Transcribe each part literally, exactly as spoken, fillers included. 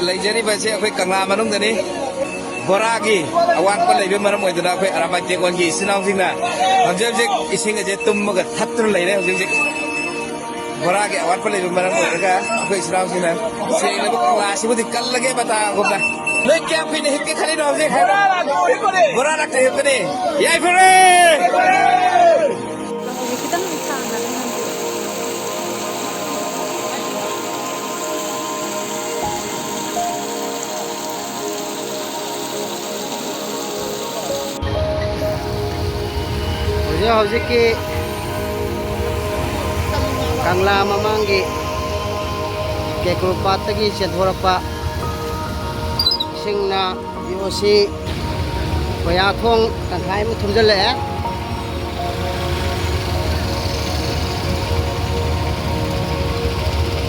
ꯂꯩꯖꯔꯤꯕꯁꯦ ꯑꯩꯈꯣꯏ ꯀꯪꯂꯥ ꯃꯅꯨꯡꯗꯅꯤ꯫ ꯕꯣꯔꯥꯒꯤ ꯑꯋꯥꯠꯄ ꯂꯩꯕ ꯃꯔꯝ ꯑꯣꯏꯗꯨꯅ ꯑꯩꯈꯣꯏ ꯑꯔꯥꯃꯥꯏ ꯇꯦꯡꯒꯣꯟꯒꯤ ꯏꯆꯤꯟ ꯏꯅꯥꯎꯁꯤꯡꯅ ꯍꯧꯖꯤꯛ ꯍꯧꯖꯤꯛ ꯏꯁꯤꯡ ꯑꯁꯦ ꯇꯨꯝꯃꯒ ꯊꯛꯇꯨꯅ ꯂꯩꯔꯦ꯫ ꯍꯧꯖꯤꯛ ꯍꯧꯖꯤꯛ ꯕꯣꯔꯥꯒꯤ ꯑꯋꯥꯠꯄ ꯂꯩꯕ ꯃꯔꯝ ꯑꯣꯏꯔꯒ ꯑꯩꯈꯣꯏ ꯏꯆꯤꯟ ꯏꯅꯥꯎꯁꯤꯡꯅ ꯁꯦꯡꯂꯕ ꯀꯪꯂꯥꯁꯤꯕꯨꯗꯤ ꯀꯜꯂꯒꯦ ꯃꯇꯥꯒꯨꯝꯅ꯫ ꯅꯣꯏ ꯀꯌꯥꯝ ꯀꯨꯏꯅ ꯍꯤꯞꯀꯦ ꯈꯜꯂꯤꯅꯣ ꯍꯧꯖꯤꯛ? ꯕꯣꯔꯥ ꯂꯥꯛꯇ ꯍꯤꯞꯀꯅꯤ꯫ ꯌꯥꯏꯐꯔꯦ! ꯈꯤꯇꯪ ꯁꯥꯡꯅ ꯍꯥꯏꯅꯕꯤꯌꯨ꯫ ꯍꯧꯖꯤꯛ ꯍꯧꯖꯤꯛꯀꯤ ꯀꯪꯂꯥ ꯃꯃꯥꯡꯒꯤ ꯀꯦꯀ꯭ꯔꯨ ꯄꯥꯠꯇꯒꯤ ꯆꯦꯟꯊꯣꯔꯛꯄ ꯏꯁꯤꯡꯅ ꯌꯣꯠꯁꯤ ꯈꯣꯌꯥꯊꯣꯡ ꯇꯪꯈꯥꯏ ꯑꯃ ꯊꯨꯝꯖꯤꯜꯂꯛꯑꯦ꯫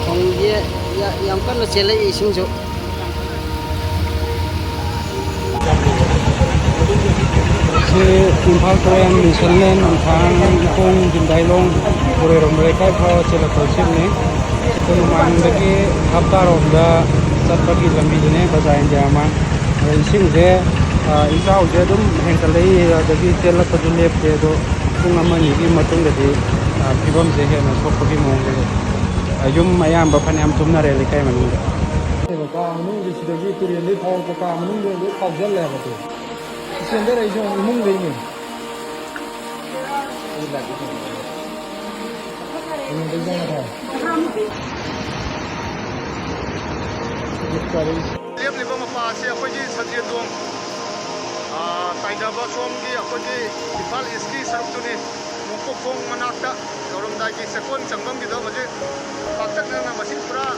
ꯈꯣꯡꯁꯦ ꯌꯥ-, ꯌꯥꯝ ꯀꯟꯅ ꯆꯦꯜꯂꯛꯏ ꯏꯁꯤꯡꯁꯨ꯫ ꯁꯤ ꯏꯝꯐꯥꯜ ꯇꯨꯔꯦꯜ, ꯃꯤꯁꯟꯂꯦꯟ, ꯃꯊꯥꯡ, ꯏꯄꯣꯡ, ꯖꯤꯟꯗꯥꯏꯂꯣꯡ, ꯄꯨꯔꯩꯔꯣꯝꯕ ꯂꯩꯀꯥꯏ ꯐꯥꯎꯕ ꯆꯦꯜꯂꯛꯄ ꯏꯁꯤꯡꯅꯤ꯫ ꯑꯩꯈꯣꯏ ꯃꯃꯥꯡꯗꯒꯤ ꯍꯞꯇꯥꯔꯣꯝꯗ ꯆꯠꯄꯒꯤ ꯂꯝꯕꯤꯗꯨꯅꯦ ꯕꯖꯥꯔ ꯏꯟꯗꯤꯌꯥ ꯃꯥꯡ꯫ ꯑꯗꯣ ꯏꯁꯤꯡꯁꯦ, ꯑ, ꯏꯆꯥꯎꯁꯦ ꯑꯗꯨꯝ ꯍꯦꯟꯒꯠꯂꯛꯏ, ꯑꯗꯒꯤ ꯆꯦꯜꯂꯛꯄꯁꯨ ꯂꯦꯞꯇꯦ꯫ ꯑꯗꯣ ꯄꯨꯡ ꯑꯃ ꯑꯅꯤꯒꯤ ꯃꯇꯨꯡꯗꯗꯤ, ꯑ, ꯐꯤꯕꯝꯁꯦ ꯍꯦꯟꯅ ꯁꯣꯛꯄꯒꯤ ꯃꯑꯣꯡꯗ ꯂꯩ꯫ ꯑ, ꯌꯨꯝ ꯑꯌꯥꯝꯕ ꯐꯅꯌꯥꯝ ꯊꯨꯝꯅꯔꯦ ꯂꯩꯀꯥꯏ ꯃꯅꯨꯡꯗ꯫ ꯀꯥ ꯃꯅꯨꯡꯁꯦ ꯁꯤꯗꯒꯤ ꯇꯨꯔꯦꯟꯗꯒꯤ ꯐꯥꯎꯔꯛꯄ ꯀꯥ ꯃꯅꯨꯡꯗ ꯂꯣꯏ ꯐꯥꯎꯖꯜꯂꯦꯕ꯫ ꯆꯦꯟꯊꯔꯛꯏꯁꯦ ꯏꯃꯨꯡꯗꯩꯅꯦ꯫ ꯂꯦꯞꯂꯤꯕ ꯃꯄꯥ ꯑꯁꯤ ꯑꯩꯈꯣꯏꯒꯤ ꯁꯟꯖꯦꯟꯗꯣꯡ, ꯑꯥ, ꯇꯥꯏꯗꯕ ꯁꯣꯝꯒꯤ ꯑꯩꯈꯣꯏꯒꯤ ꯏꯝꯐꯥꯜ ꯏꯁꯀꯤ ꯁꯔꯨꯛꯇꯨꯅꯤ꯫ ꯅꯣꯡꯄꯣꯛ ꯈꯣꯡ ꯃꯅꯥꯛꯇ ꯌꯧꯔꯝꯗꯥꯏꯒꯤ ꯆꯦꯛꯀꯣꯟ ꯆꯪꯐꯝꯒꯤꯗꯣ ꯍꯧꯖꯤꯛ ꯄꯥꯛꯇꯛꯅꯅ ꯃꯁꯤ ꯄꯨꯔꯥ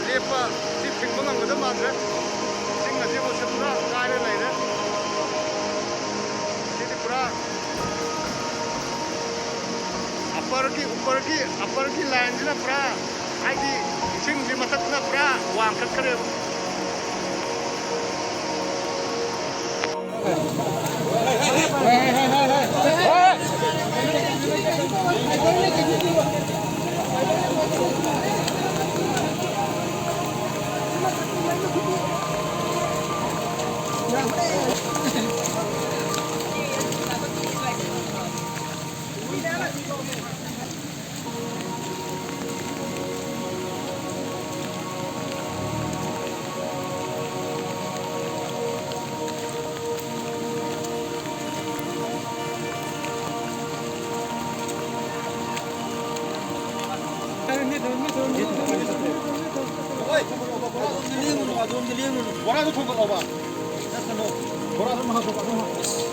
ꯂꯦꯞꯄ, ꯁꯤ ꯊꯤꯡꯕ ꯉꯝꯒꯗꯕ ꯃꯥꯟꯗ꯭ꯔꯦ꯫ ꯏꯁꯤꯡ ꯑꯁꯤ ꯍꯧꯖꯤꯛ ꯄꯨꯔꯥ ꯀꯥꯏꯔ ꯂꯩꯔꯦ꯫ ꯁꯤꯗꯤ ꯄꯨꯔꯥ ꯑꯞꯄꯔꯒꯤ, ꯎꯞꯄꯔꯒꯤ, ꯑꯞꯄꯔꯒꯤ ꯂꯥꯏꯟꯁꯤꯅ ꯄꯨꯔꯥ, ꯍꯥꯏꯗꯤ, ꯏꯁꯤꯡꯁꯤ ꯃꯊꯛꯇ ꯄꯨꯔꯥ ꯋꯥꯡꯈꯠꯈ꯭ꯔꯦꯕ꯫ ꯕꯣꯔꯥꯗꯣ ꯊꯣꯡꯒꯠꯂꯣꯕ꯫ ꯅꯠꯇ꯭ꯔꯅꯣ? ꯕꯣꯔꯥꯗꯣ ꯑꯗꯨꯝ ꯍꯥꯞꯄꯣ, ꯑꯗꯨꯝ ꯍꯥꯞꯄꯣ꯫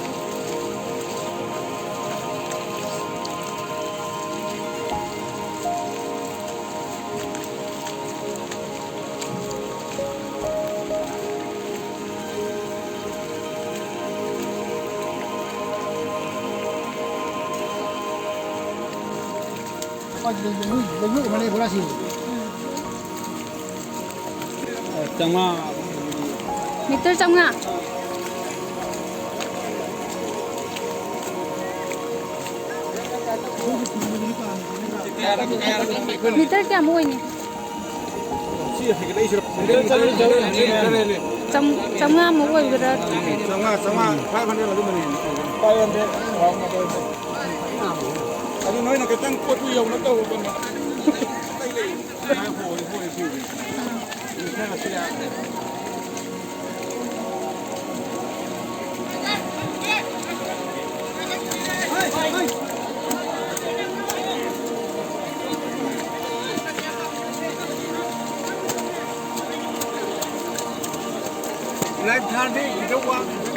ꯆꯥꯝꯃꯉꯥ꯫ ꯃꯤꯇꯔ ꯆꯥꯝꯃꯉꯥ꯫ ꯃꯤꯇꯔ ꯀꯌꯥꯃꯨꯛ ꯑꯣꯏꯅꯤ? ꯆꯥꯝ-, ꯆꯥꯝꯃꯉꯥꯃꯨꯛ ꯑꯣꯏꯒꯗ꯭ꯔꯥ? ꯆꯥꯝꯃꯉꯥ, ꯆꯥꯝꯃꯉꯥ, five hundred ꯑꯗꯨꯝꯕꯅꯦ꯫ ꯑꯗꯨ ꯅꯣꯏꯅ ꯈꯤꯇꯪ ꯄꯣꯠꯇꯨ ꯌꯧꯅ ꯇꯧꯕꯅꯦ꯫ Live ꯊꯥꯔꯗꯤ ꯈꯤꯇꯪ ꯋꯥꯡ-,